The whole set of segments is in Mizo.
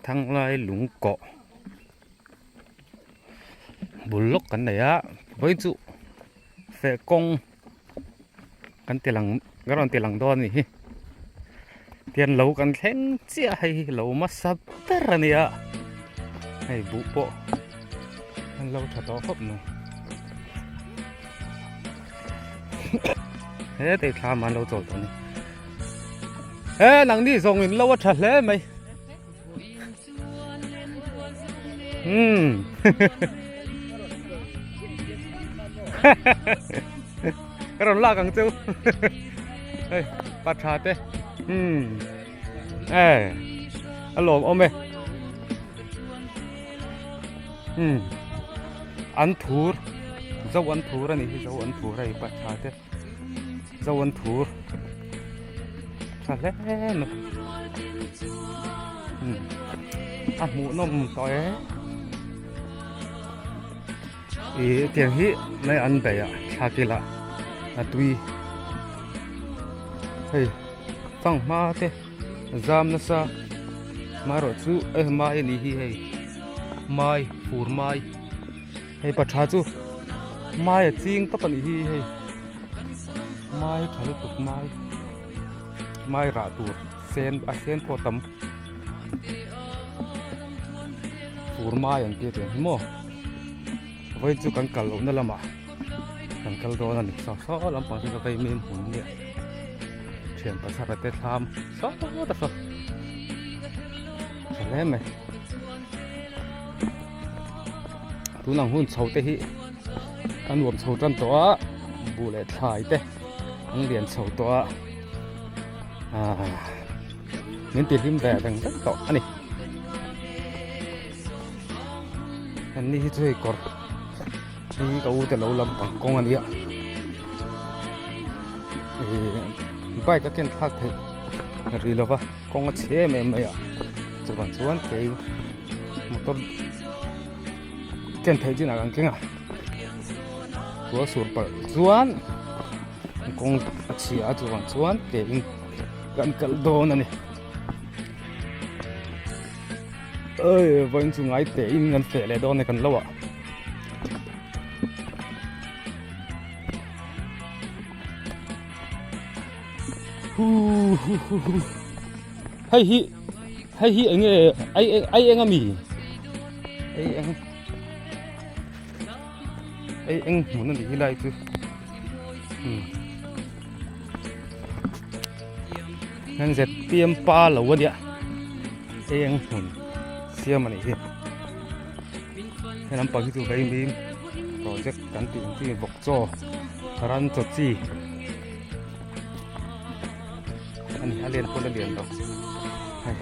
Thanglai lung kawh bul lawk kan nei a vawiin chu feh kawng kan ti lang ka rawn ti lang dawn a nih hi tian lo kan thleng chiah hei hi lo hmasa ber a nia hei buh pawh an lo tha tawh khawp mai hetei thlam an lo chawl tawh a ni he nangni zawng in lo a tha hle mai. Hmm. Ka rawn lak ang cheu. Hei, pa tha te. Hmm. Eh. A lawm awm e. Hmm. An thur. Zo an thur ani hi zo an thur hei pa tha te. Zo an thur. Tha hle mai. Hmm. A hmuh nawm tawh e. I tiang hi mai an bei a thla kila a tui. Hei fang hma te zam nasa marawh chu eh mai a ni hi hei mai fur mai. Hei pa tha chu mai a ching tawp a nih hi hei mai tha lutuk mai mai rah tur sen a sen pawh a tam fur mai an tia tih ang hi maw vawiin chu kan kal lohna lamah kan kal dawn a ni saw saw lampang chu ka vei mim hmun nia thian pasara te thlam saw ta saw tha hle mai. Tunang hun chho te hi a nuam chho tan tawh a buh leh thlai te an lian chho tawh a ah min ti hlim ve veng vek tawh a ni an ni hi chu hei kawr hi ka u te lo lampang kawng a nia ih bike a ken thlak theih ri lova kawng a chhe em em mai a chuvang chuan kei motor ken theih chinah kan keng a tua sur palh chuan kawng a chhia a chuvang chuan ke in kan kal dawn a ni oi vawiin chu ngai teh in kan feh leh dawn a ni kan lo ah. Hei hi hei hi eng nge ai ai eng ami ai eng ai eng hmun a nih hi lai chu hmm hian zpm pa lo a nia ai eng hmun siam a nih hi he lampang hi chu vei mim project kan tih ang chi vawk chaw ran chaw chi. Ani a lian pawn a lian lo hei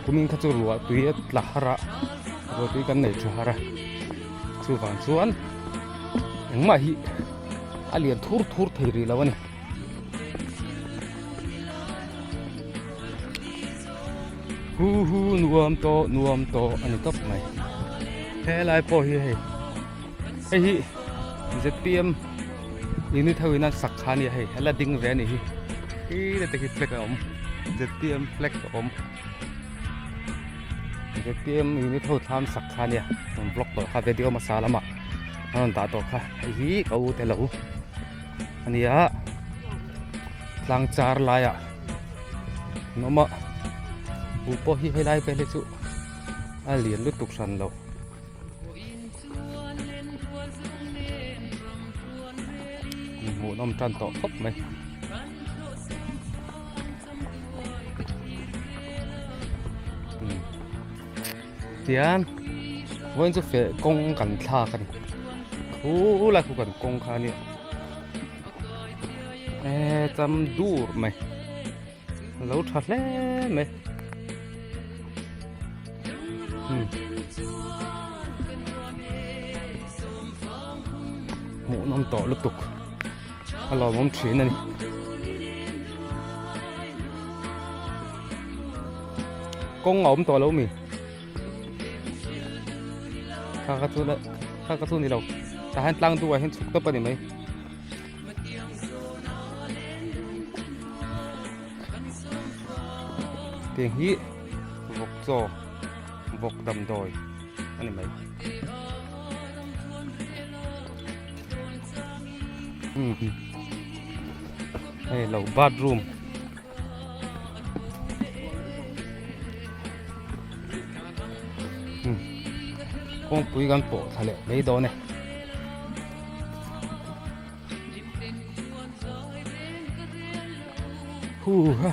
kumin kha chu ruah tui a tla har a ruah tui kan nei tha har a chuvang chuan engmah hi a lian thur thur thei rih lo a ni. Hu hu nuam tawh nuam tawh a ni tawp mai helai pawh hi hei hei hi zpm unit ho in an sak kha a nia hei a la ding ve a nih hi khi te khi flag a awm zpm flag a awm zpm unit ho thlam sak kha a nia rawn vlog tawh kha video hmasa lamah a rawn dah tawh kha hei hi ka u te lo a nia tlang char laiah an awm a buh pawh hi helai vel hi chu a lian lutuk hran lo. Hmuhnawm tan tawh khawp mai. Tian vawiin chu feh kawng kan thlak a ni khu lai khu kan kawng kha a nia e cham dur mai lo tha hle mai hmm hmuhnawm tawh lutuk a lawmawm thin a ni. Kawng a awm tawh lo mi kha kha chu kha kha chu ni lo tah hian tlang duhah hian chhuk tawp a ni mai. Tiang hi vawk chaw vawk damdawi a ni mai. Hei lo bathroom. Kawngpui kan pawh thla leh mai dawn e. Huha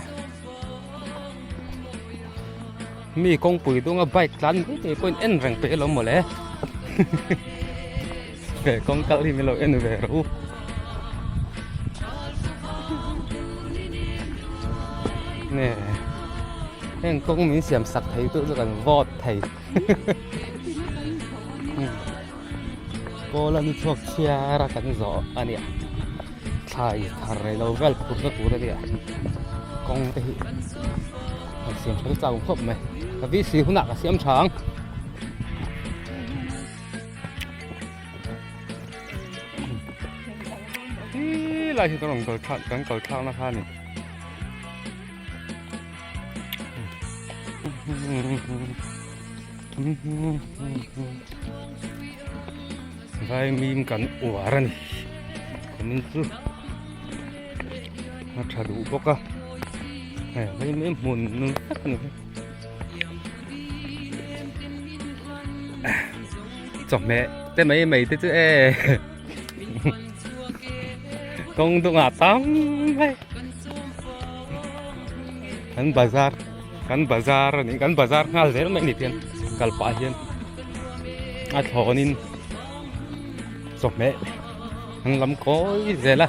mi kawngpui dunga bike tlan mai te pawhin en reng peih alawm mawle he kawng kal hi min lo en ve rawh u nge heng kawng min siam sak thei tur chu kan vote thei Kawl a ni chhuak chhiar a kan zawh a nia thlai thar rei lo vel phur na tur a nia kawng te hi an siam tha chau khawp mai ka VC hunah ka siam tha ang. Ti lai hi kan rawn kal thlak kan kal thlakna kha a ni. Vaimim kan uar a ni kumin chu a tha duh bawk a hei vaimim hmun nung tak a ni chawhmeh te mai mai te chu e kawng dungah tam mai kan bazar. Kan bazar a ni kan bazar nghal zel mai a ni tihian kal pah hian a thlawnin chawhmeh an lam kawi zel a.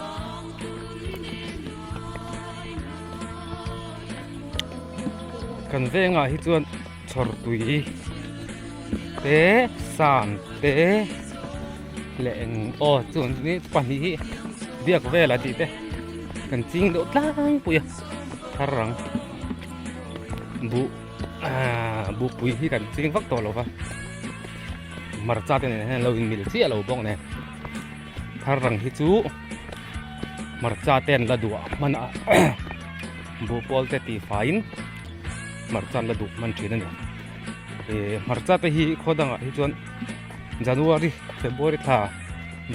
Kan vengah hi chuan chhawr tui te sam te leh eng aw chuan pahnih hi biak vel a tih te kan ching deuh tlangpui a thar ang. Buh aaa buhpui hi kan ching vak tawh lo va hmarcha te nen hian an lo inmil chiah lo bawk nen thar rang hi chu hmarcha te an la duh a hman a buh pawl te tih faiin hmarcha an la duh hman thin a ni eh hmarcha te hi khaw dangah hi chuan January February thla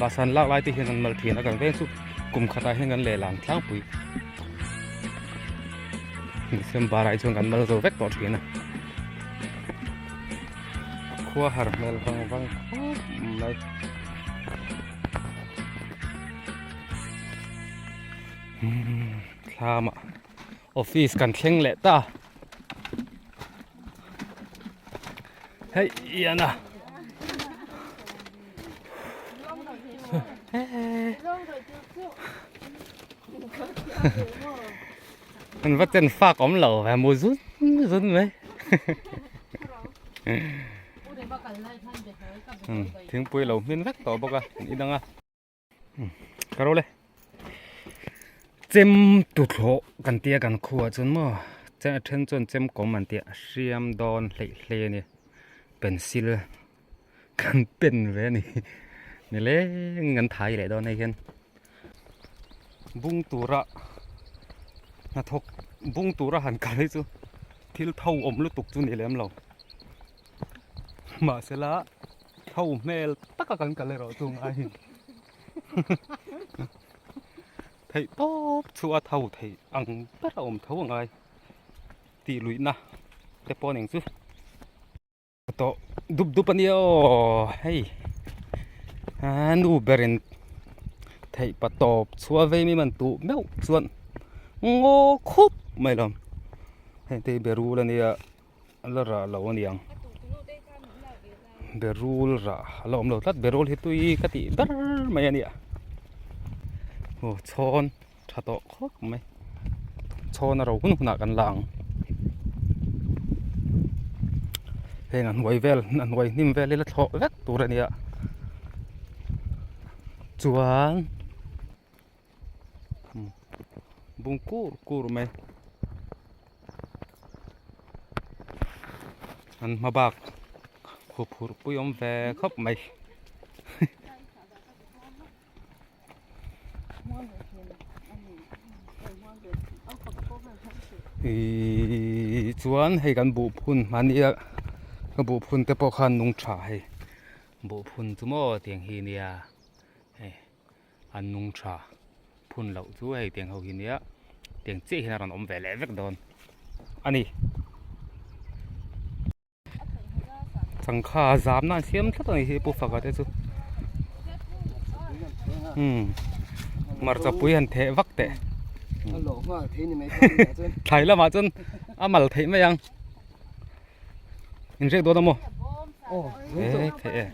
bahsan lak lai te hian an mal thin a kan veng chu kum khatah hian kan lehlan tlangpui. December ah hi chuan kan mal zo vek tawh thin a khua har hmel vang vang khawp mai thlamah office kan thleng leh ta hei ian a. An va chen fak awm lo ve mu zun zun mai. Thingpui lo hmin vek tawh bawk a an inang a. Ka ro le. Chem tuthlawh kan tia kan khuah chuan maw a then chuan chem kawm an tia hriam dawn hleih hle a ni pencil. Kan pen ve a ni. Nileng kan thai leh dawn hei hian bung tura hnathawk bung tura han kal hi chu thil tho awm lutuk chu ni lem lo. Mahsela tho hmel taka kan kal erawh chu ngai hi. Theih tawp chu a tho theih ang ber a awm tho a ngai tih luihna te pawh ning chu. Tawh dup dup a nia aw hei a nu berin theih pa tawp chhuah vei mai man tuh meuh chuan ngaw khup mai lo heng te hi berul a nia a la rah lo a niang berul rah a la awm lo tlat berul hi tui ka tih ber mai a nia aw chhawn. Tha tawh khawp mai. Chhawn a ro hun hunah kan la ang. Heng a hnuai vel a hnuai hnim vel hi la thlawh vek tur a nia. Chuan bung kur kur mai. An hma bak huphurh pui awm ve khawp mai. Ihh Chuan hei kan buh phun mahnia ka buh phun te pawh khan nung tha hei buh phun chu maw tiang hi nia hei an nung tha phun loh chu hei tiang ho hi nia tiang chiah hian a rawn awm ve leh vek dawn a ni. Changkha zamna an siam tlat a ni hi Pu Faka te chu umm hmarcha pui han theh vak teh thlai lamah chuan a mal theih mai ang inrek dawn a maw eh theih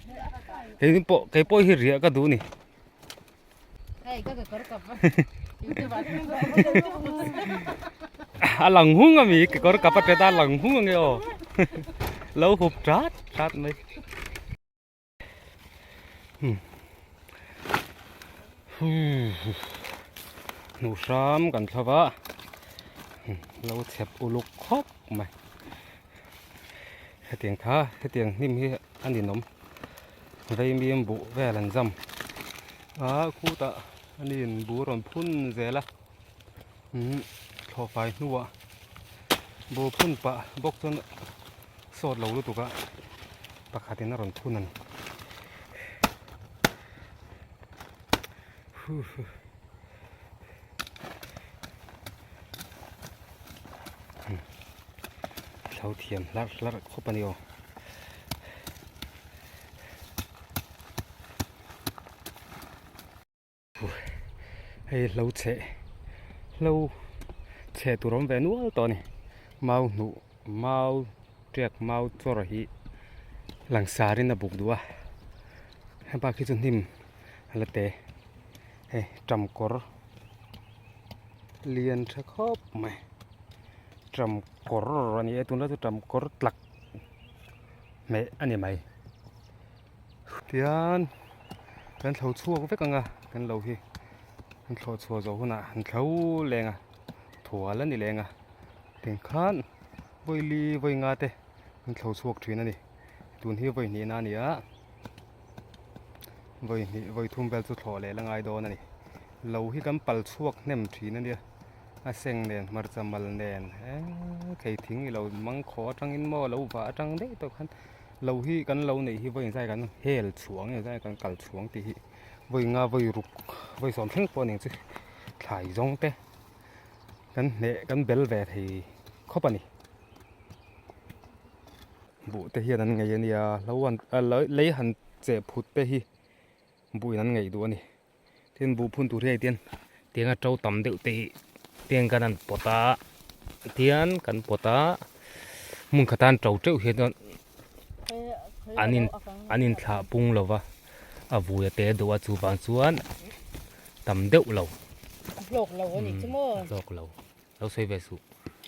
e kei pawh kei pawh hi riah ka duh a ni. A lang hung a mi kekawr kap a tet a lang hung ange aw lo hup that that mai hnuh hram kan thlo va lo chhep uluk khawp mai hetiang kha hetiang hnim hi a ninawm. Veimim buh vel an zam a khutah aniin buh rawn phun zel a umm thlawhfai hnuah buh phun pah bawk chuan sawt lo lutuk a pakhatin a rawn phun a ni Thlo thiam hlarh hlarh khawp a ni aw. Hei hlo chheh hlo chheh tur awm ve nual tawh a ni mau hnuh mau tiak mau chawr hi langsar in a buk duh a hepa khi chu hnim a la te hei tam kawr lian tha khawp mai tam kawr a ni e tunlai chu tam kawr tlak hmeh a ni mai tian kan thlo chhuak vek ang a kan lo hi kan thlawh chhuah zawh hunah an thlo leng a thual a ni leng a tiang khan vawi li vawi nga te an thlo chhuak thin a ni tun hi vawi hnihna a ni a vawi hnih vawi thum vel chu thlawh leh la ngai dawn a ni lo hi kan pal chhuak hnem thin a nia. A seng nen hmarcha mal nen eee thei thing ilo mangkhaw atangin maw lo vah atang daih tawh khan lo hi kan lo neih hi vawiin zai kan hel chhuang nge zai kan kal chhuang tih hi vawi nga vawi ruk vawi sawm thleng pawh a ni ang chu thlai zawng te kan hneh kan bel ve thei khawp a ni buh te hian an ngei a nia lo an lei han cheh phut te hi buhin an ngei duh a ni. Tin buh phun tur hi hei tian tianga to tam deuh te hi tiang khan an pawt a tian kan pawt a hmun khat a an to teuh hian chuan an in an in thlah pung lo va a vui a te deuh a chuvang chuan tam deuh lo a hlawk lo a nih chu maw a hlawk lo lo sawi ve suh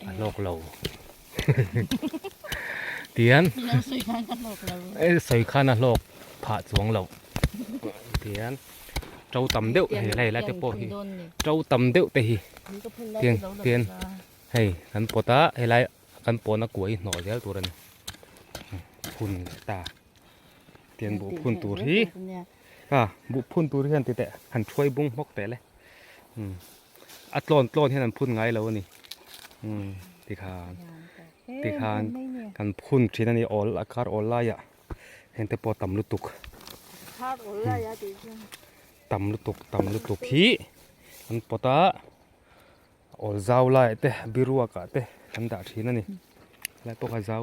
a hlawk lo tian sawi khan a hlawk phah chuang lo tian to tam deuh hei lai lai te pawh hi to tam deuh te hi tian tian hei kan pawt a helai kan pawhna kuai hnawh zel tur a ni phun leh ta tian buh phun tur hi a buh phun tur hian ti teh han thuai bung hmawk teh le umm. A tlawn tlawn hian an phun ngai lo a ni umm tikhan tikhan kan phun thin a ni awl a kar awl laiah heng te pawh tam lutuk tam lutuk tam lutuk hi an pawt a awl zau laiah te biruak ah te kan dah thin a ni helai pawh kha zau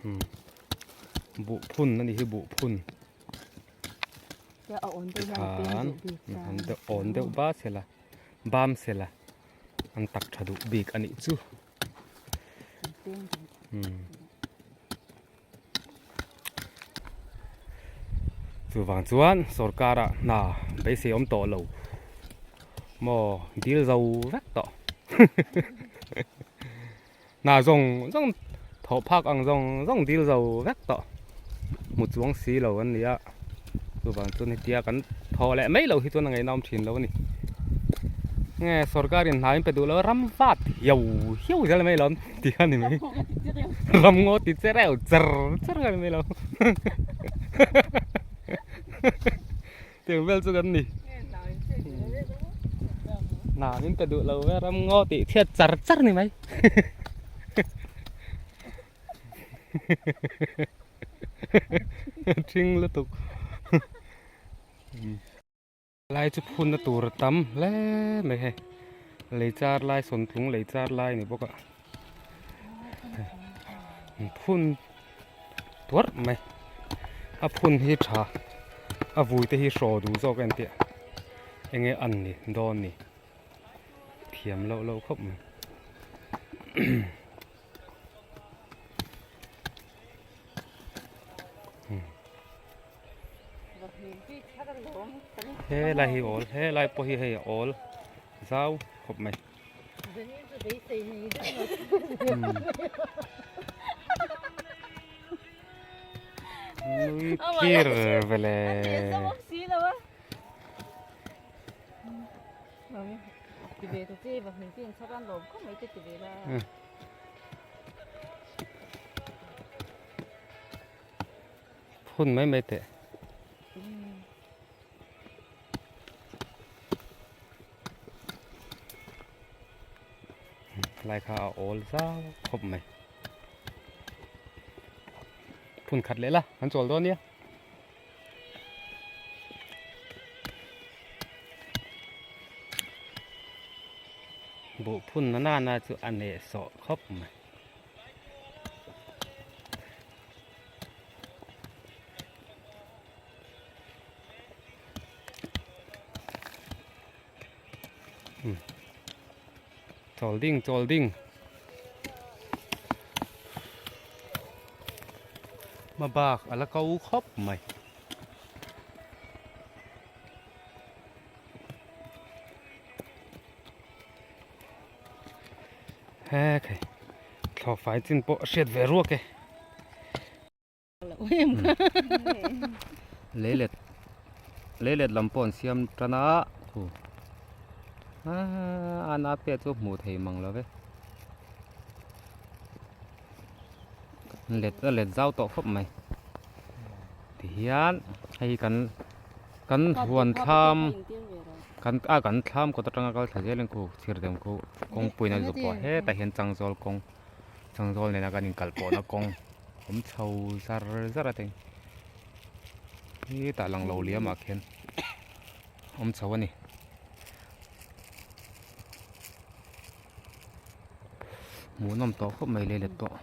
umm buh phun a ni hi buh phun. Tikhan an awn deuh ba sela bam sela an tak tha duh bik a nih chu chuvang chuan sorkar ah hna beisei awm tawh lo maw dil zo vek tawh Hna zawng zawng thawh phak ang zawng zawng dil zo vek tawh hmu chuang si lo an ni a chuvang chuan hetia kan thawh leh mai loh hi chuan a ngaihnawm thin lo a ni nge sorkar in hna in pe duh lo ram vat hiau hiau zel mai lo tih kha a ni mai ram ngaw ti che reuh char char kha a ni mai lo Tiang vel chu kan ni. Hna min pe duh lo ve ram ngaw tih chhiat char char ni mai. Thing lutuk. Lai chu phunna tur a tam hle mai hei. Lei char lai sawntlung lei char lai a ni bawk a. Phun tuarh mai. A phun hi tha a vui te hi hraw duh zawk a entir enge an ni dawn ni. Thiam loh loh khawp mai. He lai hi awl he lai pawh hi hei a awl zau khawp mai. Nui phir vele. Phun mai mai teh. Lai kha a awl zau khawp mai. Phun khat leh la, an chawl dawn nia. Buh phun na nana chu a neh sawh khawp mai. Chawl ding chawl ding hma bak a la ko khawp mai. He khai thlawh fai chin pawh a hriat ve ruak e. Leilet leilet lam pawh an siam tan a khu aaa an a pet chu hmuh thei mang lo ve let a let zau tawh khawp mai tihian hei hi kan kan huan thlam kan a kan thlam kawt atanga kal thla zel in khu chhirdem khu kawngpui in a zuk pawh hetah hian changzawl kawng. Changzawl nena kan inkal pawhna kawng awm chho zar zar a teng hetah lang lo liamah khian awm chho a ni. Hmuhnawm tawh khawp mai lei let pawh.